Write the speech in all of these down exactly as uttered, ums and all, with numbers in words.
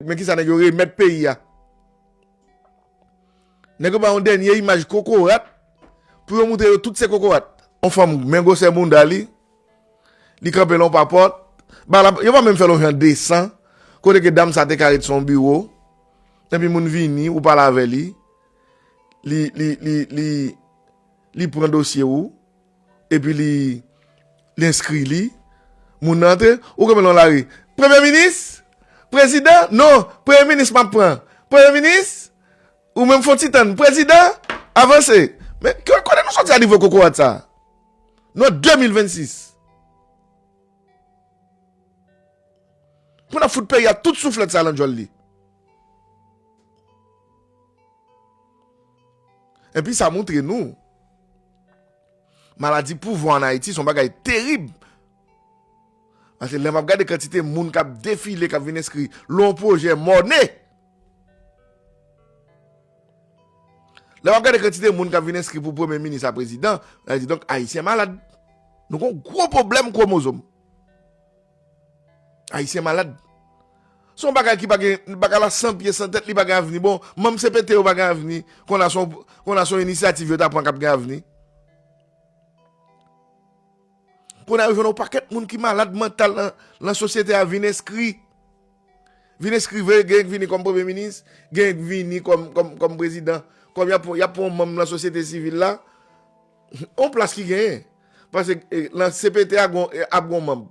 Men kisa nèg yo remèt peyi a. Nèg yo ba yon dènye imaj kokorat pou yo montre yo tout se kokorat. Yon fanm men gwosè bounda li, li kanpe nan yon papòt. Ba la, yo pa menm fè l yon jan desan, kote ke dam sa te ka ret sou yon biwo, epi moun vini, ou pale avè li, li, li, li, li, li pran dosye ou, epi li, li enskri li, moun nan antre, ou kanpe nan lari. Premye minis? Prezidan? Non, premye minis m ap pran. Premye minis? Ou menm fon ti tann. Prezidan? Avanse. Men, kote nou soti a nivo kokorat sa? Nou an de mil vennsis. Pou n ap fout peyi a tout souflèt sa nan djòl li. Epi sa montre nou, maladi pouvwa ann Ayiti se yon bagay terib. Paske lè m ap gade kantite moun k ap defile, k ap vin enskri, lè yon pwojè mòne. Lè m ap gade kantite moun k ap vin enskri pou premye minis a prezidan, sa vle di donk Ayisyen malad. Nou gen yon gwo pwoblèm kwomozòm. Ayisyen malad. Se yon bagay ki pa gen, bagay la san pye, san tèt, li pa gen avni. Bon, manm C P T yo pa gen avni. Konn a se yon, konn a se yon inisyativ yo ta pran k ap gen avni. Konn a yo jwenn yon pakèt moun ki malad mantal nan, nan sosyete a vin enskri. Vin enskri vre, gen k vini kòm premye minis, gen k vini kòm, kòm, kòm prezidan. Kòm y ap, y ap pran yon manm nan sosyete sivil la, yon plas ki genyen. Paske, e, nan C P T a gon, e, ap gon manm.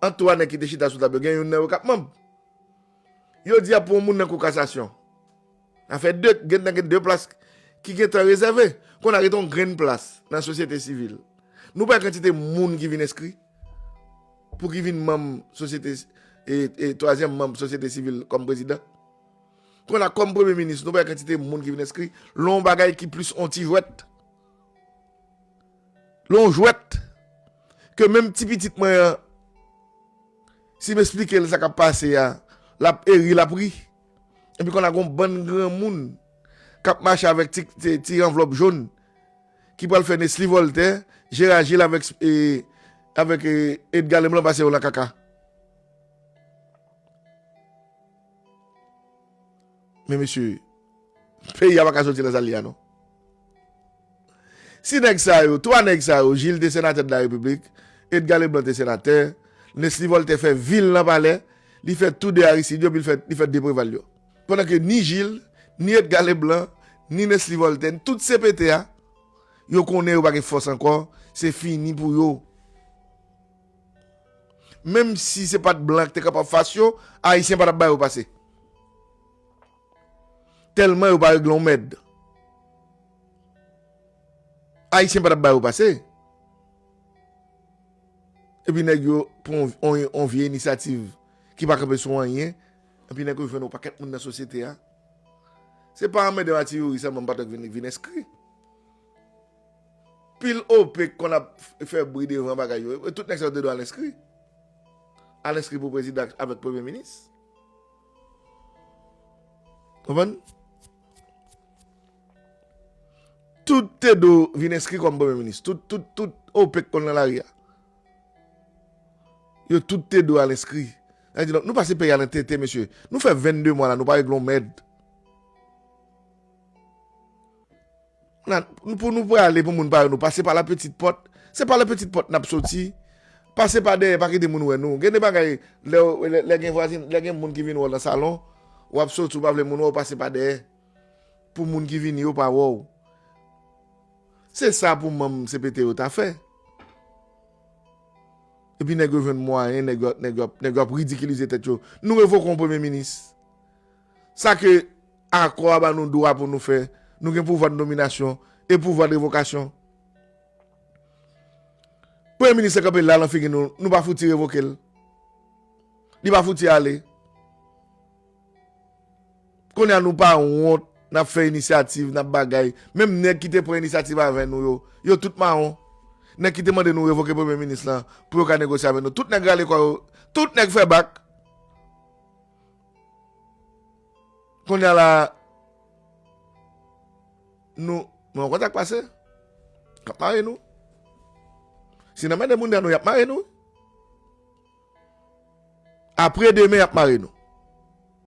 Ant twa nèg ki te chita sou tab yo, gen youn nan yo k ap manm. Yo di y ap pran yon moun nan kou kasasyon. Sa fè de, gen, gen de plas ki gentan rezève. Konn a ret yon grenn plas nan sosyete sivil. Nou pa wè kantite moun ki vin enskri pou ki vin manm sosyete, e, e, twazyèm manm sosyete sivil kòm prezidan. Konn a kòm premye minis, nou pa wè kantite moun ki vin enskri. Lè yon bagay ki plis yon ti jwèt. Lè yon jwèt. Ke menm ti pitit mwen an, si m esplike l sa k ap pase a, l ap eri, l ap ri. Epi konn a gon bann granmoun k ap mache avèk ti, ti, ti anvlòp jòn ki pral fè Nesly Voltaire, Gérard Gilles avèk, e, avèk, e, Edgar Leblanc pase yo nan kaka. Men mesye, peyi a pa ka soti nan sa l ye a non. Si nèg sa yo, twa nèg sa yo, Gilles te senatè de la République, Edgar Leblanc te senatè, Nesly Voltaire fè vil nan palè, li fè tou de Aristide yo, epi li fè, li fè de Préval yo. Pandan ke ni Gilles, ni Edgar Leblanc, ni Nesly Voltaire, tout C P T a, yo konnen yo pa gen fòs ankò, se fini pou yo. Menm si se pa t blan ki te kanpe anfas yo, Ayisyen pa t ap ba yo pase. Tèlman yo pa regle yon mèd. Ayisyen pa t ap ba yo pase. Epi nèg yo pran yon, yon, yon vye inisyativ ki pa kanpe sou anyen. Epi nèg yo jwenn yon pakèt moun nan sosyete a. Se pa anmède Matiyouri sèlman m pa t vin, vin enskri. Pil O P k konn ap f-, fè bri devan bagay yo. E tout nèg sa yo te dwe al enskri. Al enskri pou prezidan avèk premye minis. Konprann? Tout te dwe vin enskri kòm premye minis. Tout, tout, tout O P k konn nan lari a. Yo tout te dwe al enskri. Sa vle di, donk, nou pase peyi a nan tenten, mesye. Nou fè vennde mwa la, nou pa regle yon mèd. Nan, pou nou prale pou moun pa wè nou, pase pa la petite porte. Se pa la petite porte n ap soti. Pase pa dèyè, pa kite moun wè nou. Gen de bagay, lè, lè, lè gen vwazin, lè gen moun ki vin wè w nan salon, w ap soti, w pa vle moun wè w, pase pa dèyè. Pou moun ki vini yo pa wè w. Se sa pou manm C P T yo ta fè. Epi nèg yo jwenn mwayen, nèg yo, nèg yo, nèg yo ap ridikilize tèt yo. Nou revoke yon premye minis. Sa ke akò a ba nou dwa pou nou fè. Nou gen pouvwa de nominasyon e pouvwa de revokasyon. Premye minis la kanpe la nan figi nou, nou pa fouti revoke l. Li pa fouti ale. Kounye a nou pa wont, n ap fè inisyativ, n ap bagay. Menm nèg ki te pran inisyativ avè nou yo, yo tout mawon. Nèg ki te mande nou revoke premye minis lan pou yo ka negosye avè nou. Tout nèg rale kò yo, tout nèg fè bak. Kounye a la, nou, nou konn sa k pase? Y ap mare nou. Si n anmède moun nan nou, y ap mare nou. Apre demen, y ap mare nou.